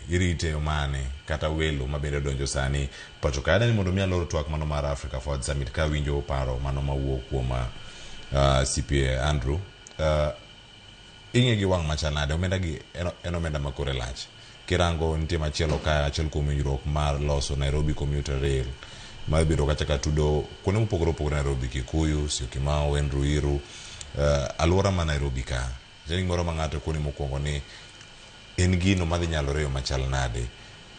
Irite mane kata welo mabende donjo sani pacho ka. Adani mondo mi alor twak mano mar Africa Forward Summit ka winjo paro mano mawuok kuom CPA Andrew. Ing'e gi wang' machal nade omenda gi en omenda ma kore lach. Kirango nitie machielo ka achiel kuom winjruok mar loso Nairobi Commuter Rail mabiro kacha ka tudo kuonde mopogore opogore Nairobi, Kikuyu, Syokimau, Ruiru, aluora ma Nairobi ka. Nitie gimoro ma ng'ato koni mokwongo ni en gino madhi nyalore e yo machal nade.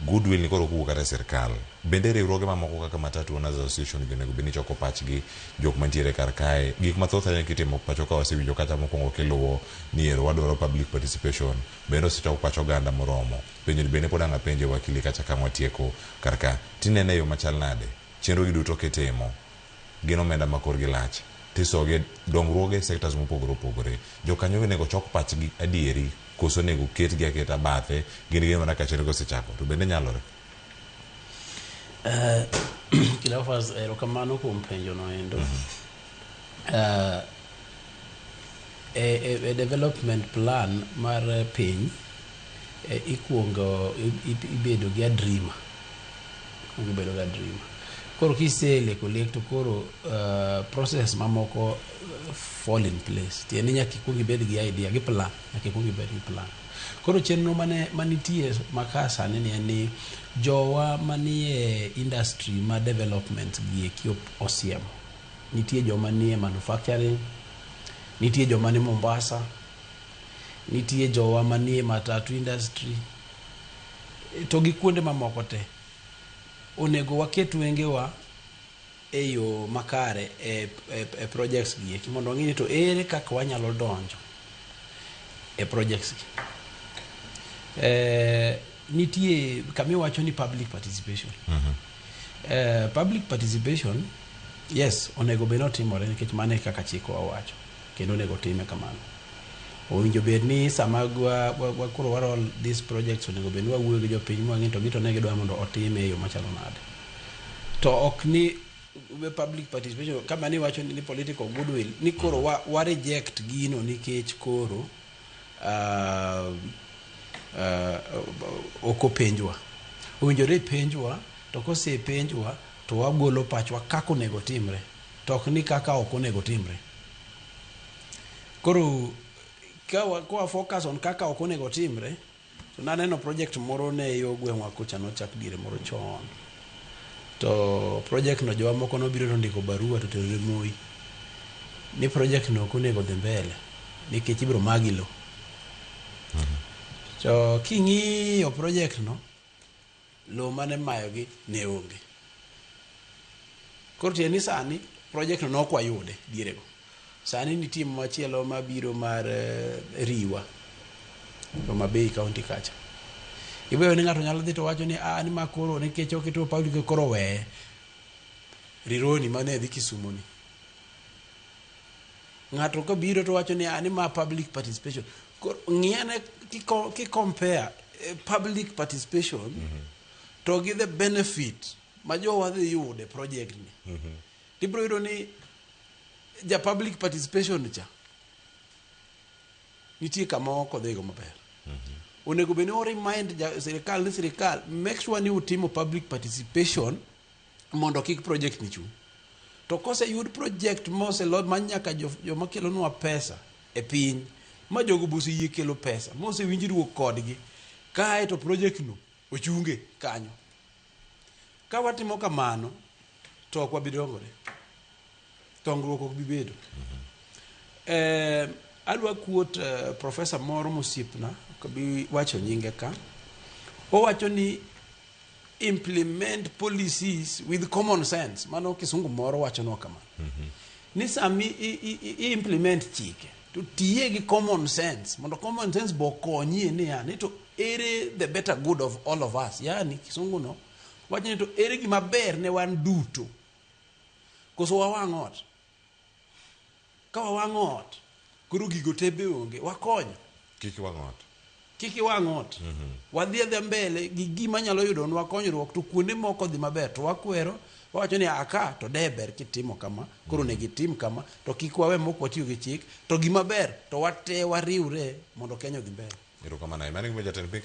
Goodwill ni koro kowuok kata e sirkal. Bende riwruoge mamoko kaka Matatu Owners Association gi onego bed ni choko pachgi jok mantiere kar kae. Gik mathoth ahinya kitimo pacho ka wasewinjo kata mokwongo kiluwo ni ero wadwaro public participation. Bende osechok pach oganda moromo. Penjo ni bende pod ang' apenje wakili kacha ka watieko kar ka. Tinene e yo machal nade? Chenro gi duto kitimo gin omenda ma korgi lach. Tisogi dongruoge e sectors mopogore opogore. Jokanyo onego chok pachgi adieri koso onego ketgi aketa bathe gin gin mana ka chenro osechako to bende nyalore. Cleophas, erokamano kuom penjo no endo. E development plan mar piny ikuongo ibedo gi a dreamer. Ikuongo ibedo gi a dreamer. Koro kiseleko lek to koro process mamoko fall in place. Tiende ni nyaka ikuong ibed gi idea gi plan. Nyaka ikuong ibed gi plan. Koro chenro mane manitie maka sani ni en ni jowa manie industry ma development gi eki osiemo. Nitie joma nie manufacturing, nitie joma ni Mombasa, nitie jowa manie matatu industry, to gi kuonde mamoko te. Onego waket wengewa e yo makare e projects gi eki mondo wang'e ni to ere kaka wanyalo donjo e projects gi. Nitie kamiwacho ni public participation. Public participation, yes, onego bed ni otimore nikech mano e kaka chikwa owacho kendo onego time kamano. Owinjo bed ni sama wa koro wa roll these projects, onego bed ni wawuoyo gi jopiny mwang'e to gito ne gidwa mondo otime e yo machalo nade. To ok ni public participation kama ni wacho ni political goodwill ni koro wa reject gino nikech koro ok openjwa. Owinjore penjwa, to kosepenjwa to wagolo pachwa kaka onego timre, to ok ni kaka ok onego timre. Koro ka wa focus on kaka ok onego timre, to naneno project moro ne yo gweng'wa kocha nochak diere moro chon. To project no jowa moko nobiro to ndiko barua to tero ne Moi ni project no ok onego dhi mbele nikech ibiro magi lo. To king'iyo project no, lo mane mayogi ne onge. Koro tiende ni sani project no nok wayude dierego. Sani nitie machielo mabiro mar Riwa, Homa Bay County kacha. Ibo ni ng'ato nyalo dhi to wacho ni ah, ni ma koro nikech oketo public koro weye. Rironi mane dhi Kisumu ni. Ng'ato kobiro to wacho ni ah, ni ma public participation. Koro ng'iane ki compare public participation to gi the benefit ma jowa dhi yudo e project ni. Tibiro yudo ni ja public participation cha nitie kama ok odhigo maber. Onego bed ni o remind ja sirikal ni sirikal make sure ni utimo public participation mondo kik project ni chung'. To koseyud project moselot ma nyaka joma kelonwa pesa e piny ma jogo be oseyie kelo pesa mosewinjruok kodgi kae to project no ochunge kanyo. Ka watimo kamano to ok wabi dongore. Dongruok ok bi bedo. Adwa quote professor moro mosiepna, ok abi wacho nyinge ka. Owacho ni implement policies with common sense. Mano kisungu moro wachonwa kamano. Ni sami i implement chike to tiye gi common sense mondo common sense bo okonyie niya ni to ere the better good of all of us. Yani kisungu no wacho ni to ere gima ber ne wan duto. Koso wawang' ot. Ka wawang'o ot, koro gigo te be onge, wakonyo. Kik iwang' ot. Kik iwang' ot. Wadhi adhiya mbele gi gima nyalo yudonwa konyruok to kuonde moko dhi maber to wakwero, wawacho ni aka to de ber kitimo kama, koro onego itim kama, to kik wawe mok watiyo gi chik, to gima ber to wate wariwre mondo Kenya odhi mbele. Erokamano ahinya. Mano e gima jatend piny Kenya.